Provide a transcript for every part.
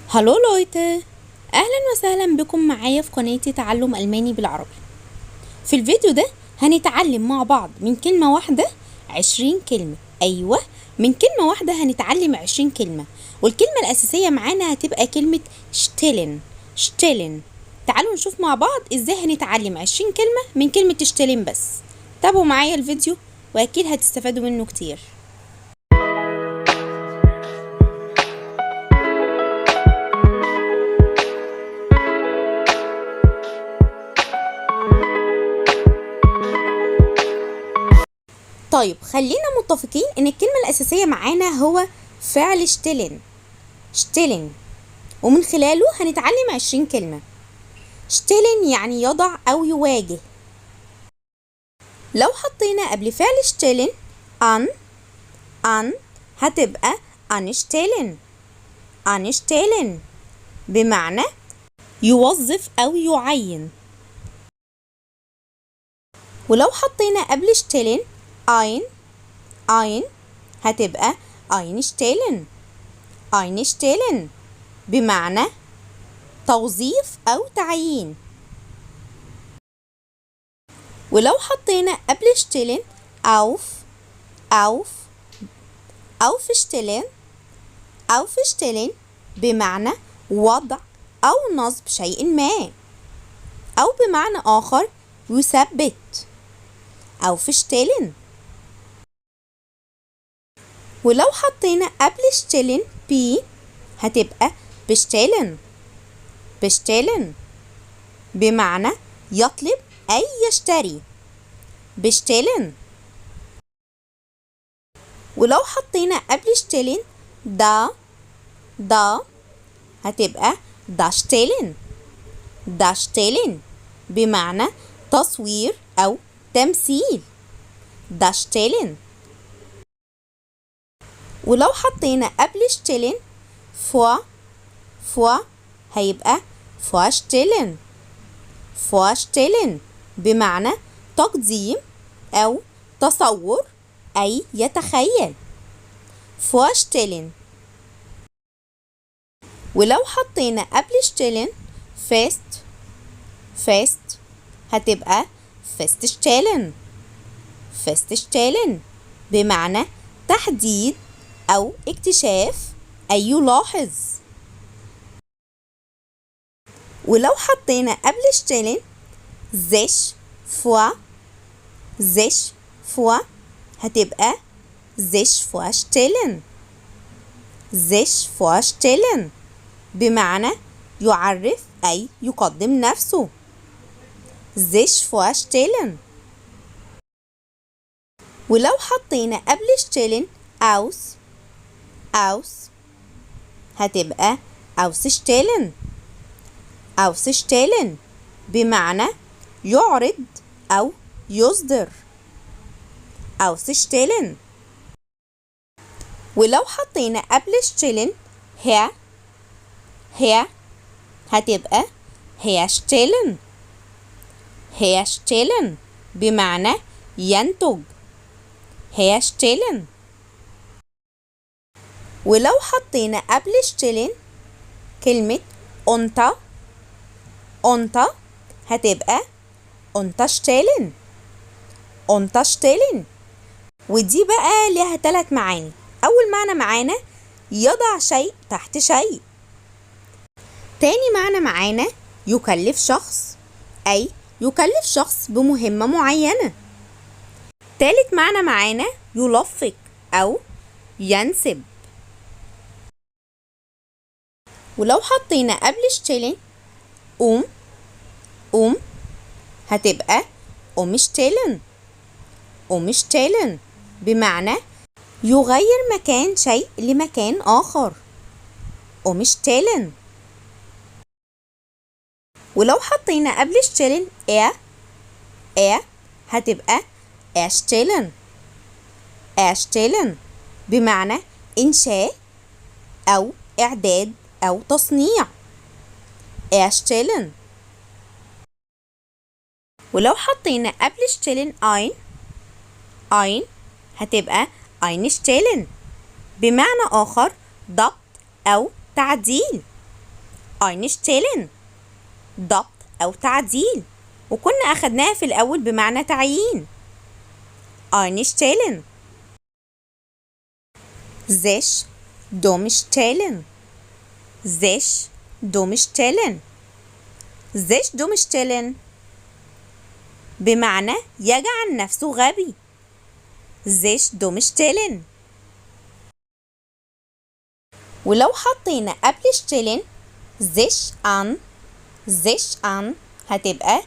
Hallo Leute، اهلا وسهلا بكم معايا في قناتي تعلم الماني بالعربي. في الفيديو ده هنتعلم مع بعض من كلمة واحدة 20 كلمة. ايوه، من كلمة واحدة هنتعلم 20 كلمة، والكلمة الاساسية معانا هتبقى كلمة stellen. stellen. تعالوا نشوف مع بعض ازاي هنتعلم 20 كلمة من كلمة stellen بس. تابعوا معايا الفيديو واكيد هتستفادوا منه كتير. طيب خلينا متفقين ان الكلمة الاساسية معانا هو فعل stellen. stellen، ومن خلاله هنتعلم 20 كلمة. stellen يعني يضع او يواجه. لو حطينا قبل فعل stellen an، an هتبقى anstellen. anstellen بمعنى يوظف او يعين. ولو حطينا قبل stellen ein، ein هتبقى einstellen. einstellen بمعنى توظيف أو تعيين. ولو حطينا قبل stellen auf، auf، aufstellen، aufstellen بمعنى وضع أو نصب شيء ما، أو بمعنى آخر يثبت. aufstellen. ولو حطينا قبل stellen be هتبقى bestellen. bestellen بمعنى يطلب أي يشتري. bestellen. ولو حطينا قبل stellen da، da هتبقى darstellen. darstellen بمعنى تصوير أو تمثيل. darstellen. ولو حطينا قبل stellen vor، vor هيبقى vorstellen. vorstellen بمعنى تقديم أو تصور أي يتخيل. vorstellen. ولو حطينا قبل stellen fest، fest هتبقى feststellen. feststellen بمعنى تحديد أو اكتشاف أي يلاحظ. ولو حطينا قبل stellen sich vor، sich vor هتبقى sich vorstellen. sich vorstellen بمعنى يعرف أي يقدم نفسه. sich vorstellen. ولو حطينا قبل stellen aus، aus هتبقى ausstellen. ausstellen بمعنى يعرض أو يصدر. ausstellen. ولو حطينا قبل stellen her، her هتبقى herstellen. herstellen بمعنى ينتج. herstellen. ولو حطينا قبل stellen كلمة unter، unter هتبقى unterstellen. unterstellen. ودي بقى ليها 3 معاني. أول معنى معانا يضع شيء تحت شيء. تاني معنى معانا يكلف شخص، أي يكلف شخص بمهمة معينة. تالت معنى معانا يلفق أو ينسب. ولو حطينا قبل stellen um، um هتبقى umstellen. umstellen بمعنى يغير مكان شيء لمكان آخر. umstellen. ولو حطينا قبل stellen er، er هتبقى erstellen. erstellen بمعنى إنشاء أو إعداد أو تصنيع. erstellen. ولو حطينا قبل stellen ein، ein هتبقى einstellen بمعنى آخر ضبط أو تعديل. Einstellen ضبط أو تعديل، وكنا أخدناها في الأول بمعنى تعيين. Einstellen. sich dumm stellen، sich dumm stellen، sich dumm stellen بمعنى يجعل نفسه غبي. sich dumm stellen. ولو حطينا قبل stellen sich an، sich an هتبقى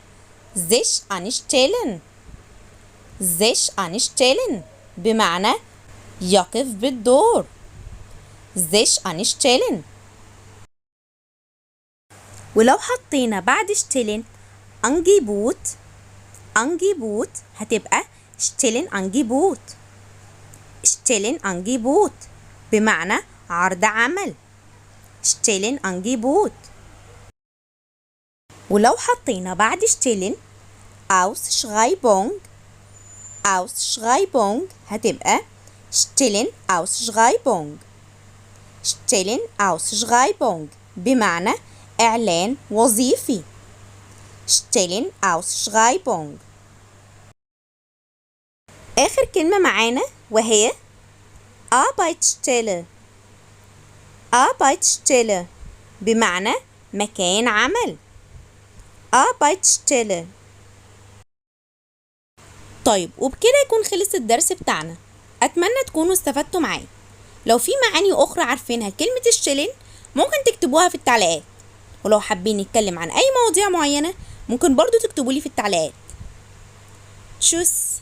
sich anstellen، sich anstellen بمعنى يقف بالدور. sich anstellen. ولو حطينا بعد stellen Angebot، Angebot هتبقى Stellenangebot، Stellenangebot بمعنى عرض عمل. Stellenangebot. ولو حطينا بعد stellen Ausschreibung، Ausschreibung هتبقى Stellenausschreibung، Stellenausschreibung بمعنى إعلان وظيفي. Stellenausschreibung. آخر كلمة معانا وهي Arbeitsstelle، Arbeitsstelle بمعنى مكان عمل. Arbeitsstelle. طيب، وبكده يكون خلص الدرس بتاعنا. أتمنى تكونوا استفدتوا معايا. لو في معاني أخرى عارفينها كلمة stellen ممكن تكتبوها في التعليقات، ولو حابين نتكلم عن أي مواضيع معينة ممكن برضو تكتبولي في التعليقات. Tschüss.